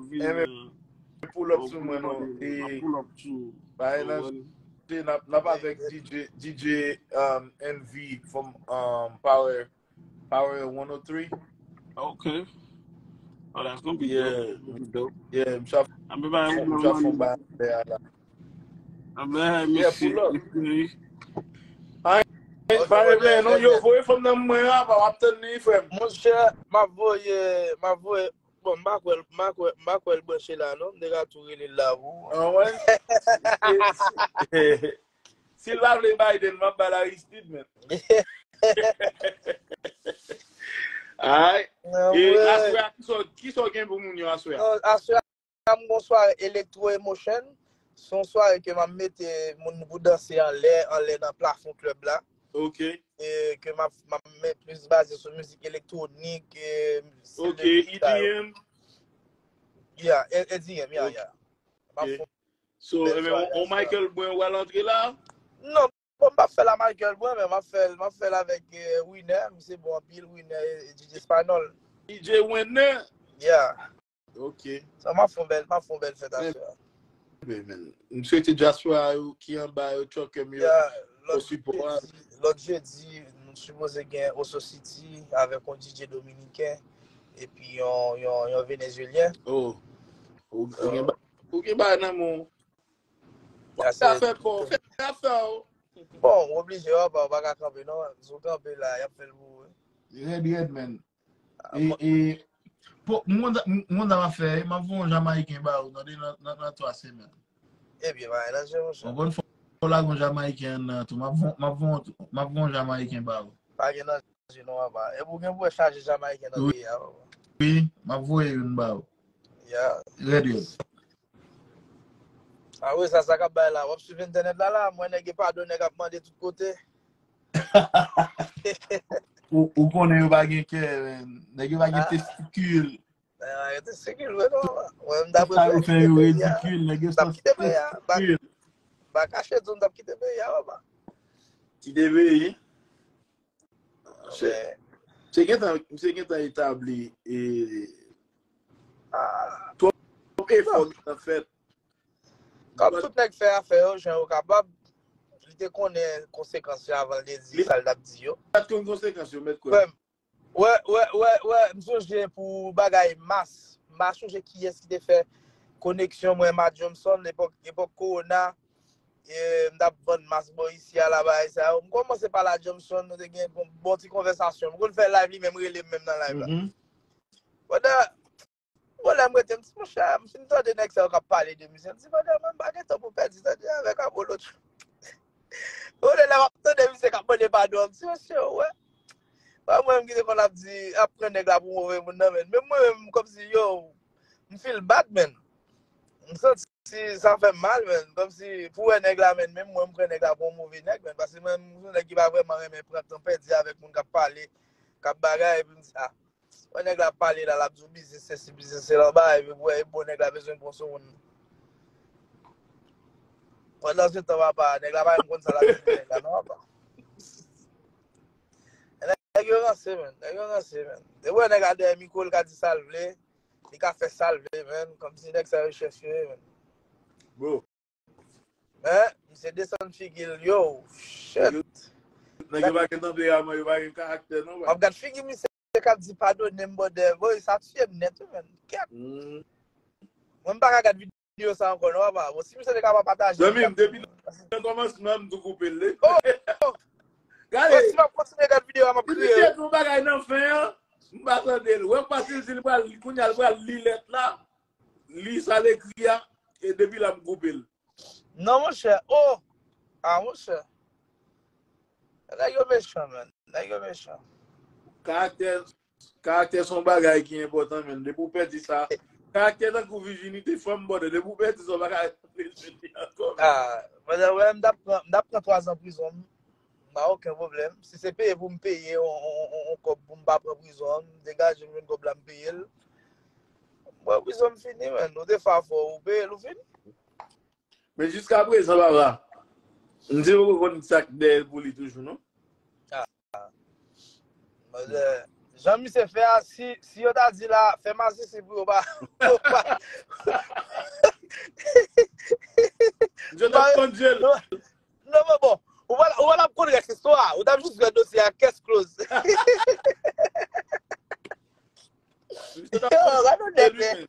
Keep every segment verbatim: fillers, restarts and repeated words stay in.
ap vini. Pull up sou mwen non. E pull up too. Bagay nan, n ap, n ap avèk D J, D J um, N V from um, Power, Power one oh three. Okay. Oh, that's gonna be yeah. Dope. Gonna be dope. Yeah, m ap, m ap fè yon bagay la. Yeah, pull up. Ay, pa regle non, yo voye fanm nan mwen a, pa w ap tann li frè m. Monchè, m ap voye, m ap voye. Bon, m pa kwè, m pa kwè, m pa kwè l branche la non, m te ka tou rele l la pou ou. Ah ouais? Si l pa vle Biden, m ap ba l Aristide menm. Alright. E aswè a, kisa, kisa w gen pou moun yo aswè a? Aswè a, m gon sware Electro Emotion. Se yon sware ke m ap mete moun pou danse anlè, anlè nan plafon klèb la. Ok. E ke m ap, m ap met plis baze sou mizik elektwonik, e stil de mizik sa yo. E D M? Yeah, e D M, yeah, yeah. M ap fè yon bèl sware aswè a. So, on Michael Brun w al antre la? Non, bon, m p ap fè l a Michael Brun, men m ap fè l, m ap fè l avèk eh, Winner, misye bon anpil, Winner, eh, D J Espanol. D J Winner? Yeah. Ok. So, m ap fè yon bèl, m ap fè yon bèl fèt aswè a. Anben, men. M swete dyaspora yo ki anba yo, tchòkè m yo, pou sipò a. Lòt jedi, lòt jedi, nou sipoze gen Oso City avèk yon D J dominiken epi yon, yon, yon venezuelyen. Oh. Ou, ou gen ba-, ou gen bagay nan men w. Fè afè pa w, fè afè w. Bon, ou oblije, w pa, w pa ka kanpe, non. Si w kanpe la, y ap fè l pou ou. Rèd, rèd, men. E, e, pou, m konn sa, m konn sa m ap fè, m ap voye yon Jamayiken ba ou, tande, nan, nan, nan twa semèn. Ebyen, pa gen danje, monchè. Ou konprann, fò w lage yon Jamayiken anndan tou. M ap voye, m ap voye, m ap voye yon Jamayiken ba ou. Pa gen danje, non, papa. Epi ou gen pou wè chaje Jamayiken nan peyi a, papa. Wi, m ap voye youn ba ou. Ya. Rèd, rèd. A wi, sa, sa k ap bay la. W ap swiv entènèt la, la. Mwen, nèg e padon, nèg ap mande tout kote. Ou, ou konnen yo pa gen kè, men. Nèg yo pa gen testikil. Nèg yo pa gen testikil, vre non. Mwen, m t ap sa yo fè yo ridikil, nèg yo san testikil. M t ap kite peyi a. M pa kache tou, m t ap kite peyi a, papa. Kite peyi? Misye gentan, misye gentan etabli e twòp efò gentan fèt. Kòm tout nèg fè afè yo jan yo kapab, li te konnen konsekans yo avan l te di sa l t ap di yo. Li pa t konn konsekans yo, mèt kwè m. Wè, wè, wè, wè, m sonje pou bagay mas. M pa sonje kiyès ki te fè koneksyon mwen, Mad Johnson, epòk, epòk kowona. E, m t ap vann mas bò isi a la, bagay sa yo. M kòmanse pale a Johnson, nou te gen bon, bon ti konvèsasyon. M konn fè live, li menm rele m menm nan live la. Pandan, bon, lè m rete, m di, monchè, m fin tande nèg sa yo k ap pale de misye. M di, pandan mwen, m pa gen tan pou pèdi tande avèk Apollo. Bon, lè m ap tande misye k ap mande padon, m di, mesye, wè. Pa mwen menm ki te konn ap di, ap pran nèg la pou move moun nan, men. Men mwen menm, kòmsi, yo, m feel bad, men. M santi sa fè m mal, men. Kòmsi, pou wè nèg la, men, menm mwen, m pran nèg la pou yon move nèg, men. Paske mwen, m se yon nèg ki pa vrèman renmen pran tan pèdi avèk moun k ap pale, k ap bagay, epi m di, a. Wè nèg la ap pale la, l ap di w biznis sesi, biznis sela, bagay, epi wè, bon, nèg la bezwen pran sou moun. Pandan se tan, papa, nèg la pa menm konn sa l ap di nèg la, non, papa. Nèg yo ranse, men. Nèg yo ranse, men. Depi w wè nèg la dèyè mikwo, l ka di sa l vle. Li ka fè sa l vle, men. Kòmsi nèg sa yo chèf yo ye, men. Bro. Men, misye desann figi l, yo. Shit. Nèg yo pa gen tanperaman, yo pa gen karaktè, non, bro. W ap gad figi misye k ap di padone m, brother. Boy, sa tiye m nèt, wi, men. Kèt. Mwen, m pa ka gad videyo sa ankò, non, papa. Bon, si misye te ka pa pataje, zanmi m, depi nan kòmansman, m tou koupe l, li. Oh! Gade! Bon, si m ap kontinye gad videyo a, m ap kriye. Si misye di yon bagay nan fen an, m pa tande l. Wè, m panse l di l pral, kounye a, l pral li lèt la, li sa l ekri a, e depi la, m koupe l. Non, monchè. Oh! Ah, monchè. Nèg yo mechan, man. Nèg yo mechan. Karaktè, karaktè se yon bagay ki enpòtan, man. Depi w pèdi sa, karaktè tankou vijinite, fanm bòdè, depi w pèdi sa, w pa ka reprann li ankò, man. Ah, mwen, mwen, m t ap pran, m t ap pran twa zan prizon, m pa okenn pwoblèm. Si se peye pou m peye yon, yon, yon, yon kòb pou m pa pran prizon an, m degaje m jwenn kòb la, m peye l. M pran prizon, m fini, man. Ou te fè afè w, ou peye l, ou fini. Men jiskaprezan, papa, m di ou konn sa k dèyè l pou li toujou, non? Ah. Brother, jan misye fè a, si, si yo ta di la, fè masisi pou yo pa, yo pa. Misye t ap kondye l. Non, non, men bon, ou pa, ou pa t ap konn rès istwa a, ou t ap jis wè dosye a case close. Misye t ap kondye l, wi, men.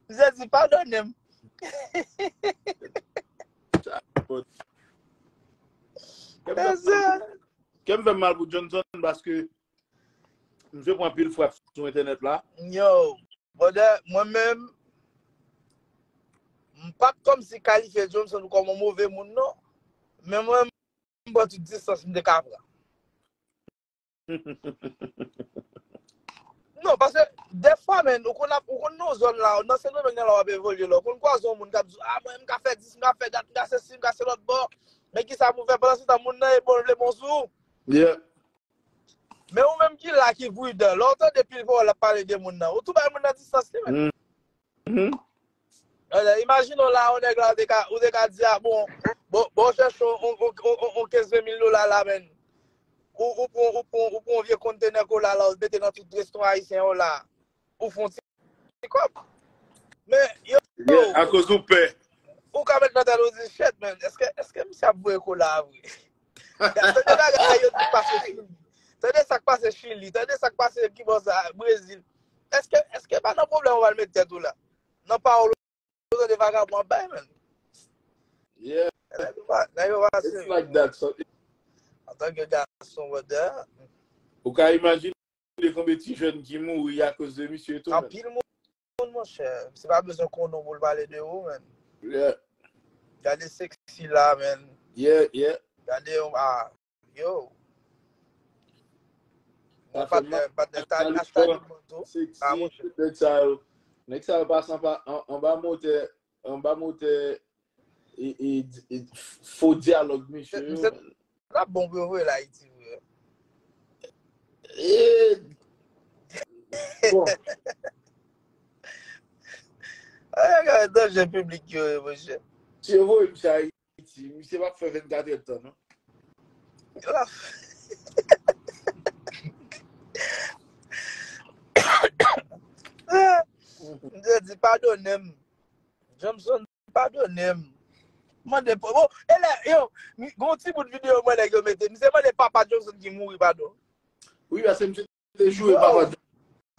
Misye di, padone m. Kè m fè m mal pou, kè m fè m mal pou Johnson paske misye pran pil frap sou entènèt la. Yo, brother, mwen menm, m pa t kòmsi kalifye Johnson kòm yon move moun, non. Men mwen, m pran tout distans m te ka pran. Non, paske dèfwa, men, ou konn ap, ou konn nan zòn la, nan Sendomeng nan la w ap evolye la, ou konn kwaze yon moun k ap di w, ah, mwen, m ka fè dis, m ka fè dat, m ka se si, m ka se lòt bò. Men kisa pou w fè pandan se tan moun nan e bon, l vle bon sou ou. Yeah. Men ou menm ki la, ki pridan, lè w tande pil pawòl l ap pale de moun nan, ou tou bay moun nan distans li, men. Mhm. Alò, imajine w la, yon nèg la, ou te ka, ou te ka di, ah, bon, bon, bon, chèche yon, yon, yon, yon, yon kenz ven mil dola la, men. Ou, ou pran, ou pran, ou pran yon vye kontenè kola la, ou mete nan tout restoran ayisyen yo la. Ou fè yon ti, ti kòb. Men, yo, yo, akoz ou pè. Ou ka met nan tèt ou di, shit, men, èske, èske misye ap voye kola a vre? Tande bagay yo di pase Chili. Tande sa k pase Chili. Tande sa k pase kibò sa, Brezil. Èske, èske pa nan pwoblèm ou pral met tèt ou la? Nan pawòl ou tande vagabon ap bay, men. Yeah. Nèg yo pa, nèg yo pa serye. It's like that. So, antanke gason, brother. Ou ka imajine konbyen ti jèn ki mouri akoz de misye tou, men. Anpil moun, monchè. Misye pa bezwen konnen pou l pale de ou, men. Yeah. Gade Sexy la, men. Yeah, yeah. Gade, ah, yo. Mwen, patnè, patnè, ta achete tout moun tou. Ah, monchè. Nèg sa yo, nèg sa yo pase anba, an, anba motè, anba motè, e, e, e, fo dyalòg, mesye yo, men. L ap bon pou yo voye l Ayiti, vre. E, bon. Ay, gade danje piblik yo ye, monchè. Si yo voye misye Ayiti, misye p ap fè vennkat èdtan, non. Misye di, padone m. Johnson, padone m. Mande, bon, e lè, yo, gon ti bout videyo mwen nèg yo mete. Misye mande papa Johnson ki mouri padon. Wi, paske misye te joure papa Johnson.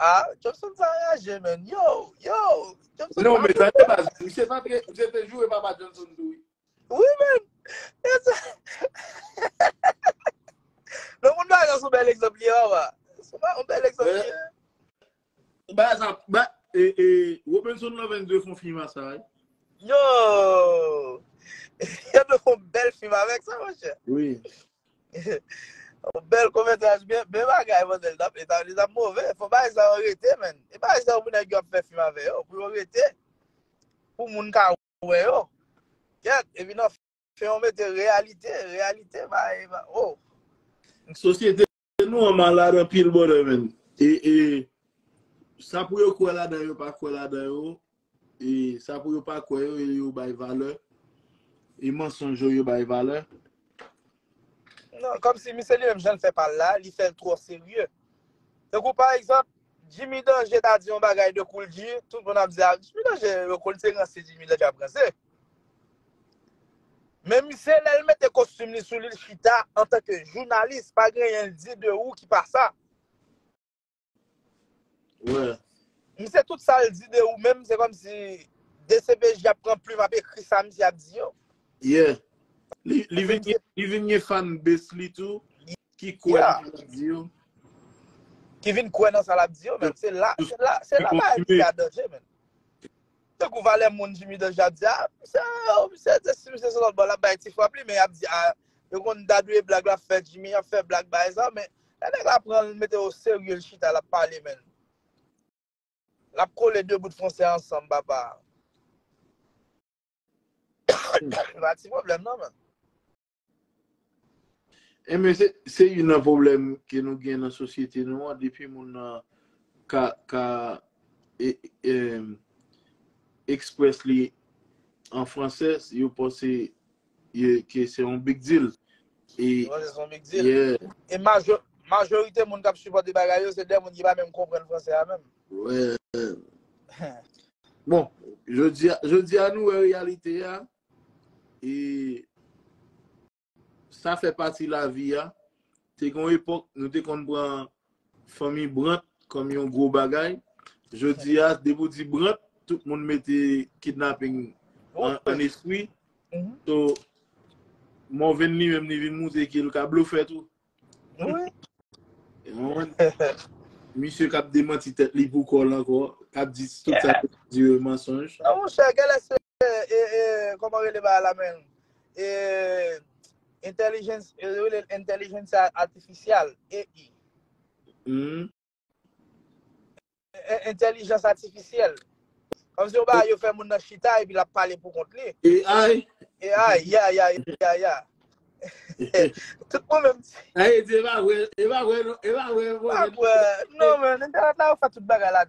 Ah, Johnson sa anraje, men. Yo, yo, Johnson. Non, men tande baz, misye t antre, misye te joure papa Johnson tou, wi. Wi, men. E sa. Non, moun bagay la se yon bèl egzanp li ye, papa. Se yon bèl egzanp li ye. Ba sa, ba, e, e, Robinson Lovenzo fè yon fim a sa, wi. Yo! Yo te fè yon bèl fim avèk sa, monchè. Wi. Yon bèl koumètraj, byen, byen bagay, bòdèl, t ap, e ta, li t ap move. Fò bagay sa yo rete, men. E bagay sa yo pou nèg yo ap fè fim avè yo, pou yo rete. Pou moun ka wè yo. Kèt, epi nan fen, yo mete reyalite, reyalite, ba, e ba, oh. Sosyete nou an malad anpil, brother, men. E, e, sa pou yo kwè ladan, yo pa kwè ladan yo, e sa pou yo pa kwè yo, e yo bay valè, e mansonj yo, yo bay valè. Non, kòmsi misye li menm jan l fè pa l la, li fè l twò serye. Tankou pa egzanp, Jimmy Danger ta di yon bagay de Koul G, tout moun ap di a, Jimmy Danger, yo konn se ranse Jimmy Danger ap ranse. Men misye, lè l mete kostim li sou li, l chita antanke jounalis, pa gen anyen l di de ou ki pa sa. Wè. Misye, tout sa l di de ou menm, se kòmsi D C P J ap pran plim, ap ekri sa misye ap di yo. Yeah. Li, li vin gen, li vin gen fan base li tou, ki kwè nan sa l ap di yo. Ki vin kwè nan sa l ap di yo, men se la, se la, se la bagay misye a danje, men. Tankou valè moun Jimmy Danger ap di, ah, misye, oh, misye, se si misye se lòt bò, l ap bay ti frap li, men y ap di, ah, yo konn dadouye blag l ap fè Jimmy, y ap fè blag bay sa, men lè nèg la pran l, mete o serye, l chita, l ap pale, men. L ap kole de bout fransè ansanm, papa. Se pa ti pwoblèm, non, men. Enben, se, se youn nan pwoblèm ke nou gen nan sosyete nou an, depi moun nan ka, ka e, e, express li an fransè, yo panse ke se yon big deal. E, yo panse se yon big deal. Yeah. E majo, majorite moun k ap sipòte bagay yo, se de moun ki pa menm konprann fransè a menm. Wè. Bon, jodi a, jodi a nou wè reyalite a. E sa fè pati lavi a. Te gen yon epòk, nou te konn pran fanmi Brant kòm yon gwo bagay. Jodi a, depi w di Brant, tout moun mete kidnaping an, an espri. So, Morvan li menm, li vin montre ke l ka blofè tou. Misye k ap demanti tèt li pou kò l ankò, k ap di tout sa k ap di yo mansonj. Non, monchè, genlè se, e, e, kòman rele bagay la menm? E, entèlijans, yo rele l entèlijans atifisyèl, A I. Entèlijans atifisyèl. Kòmsi yon bagay yo fè moun nan chita epi l ap pale pou kont li. A I. A I, ya, ya, ya, ya. Tout moun menm. Ay, e pa vre, e pa vre, non, e pa vre, e pa vre. Non, men, entènèt la, yo fè tout bagay la.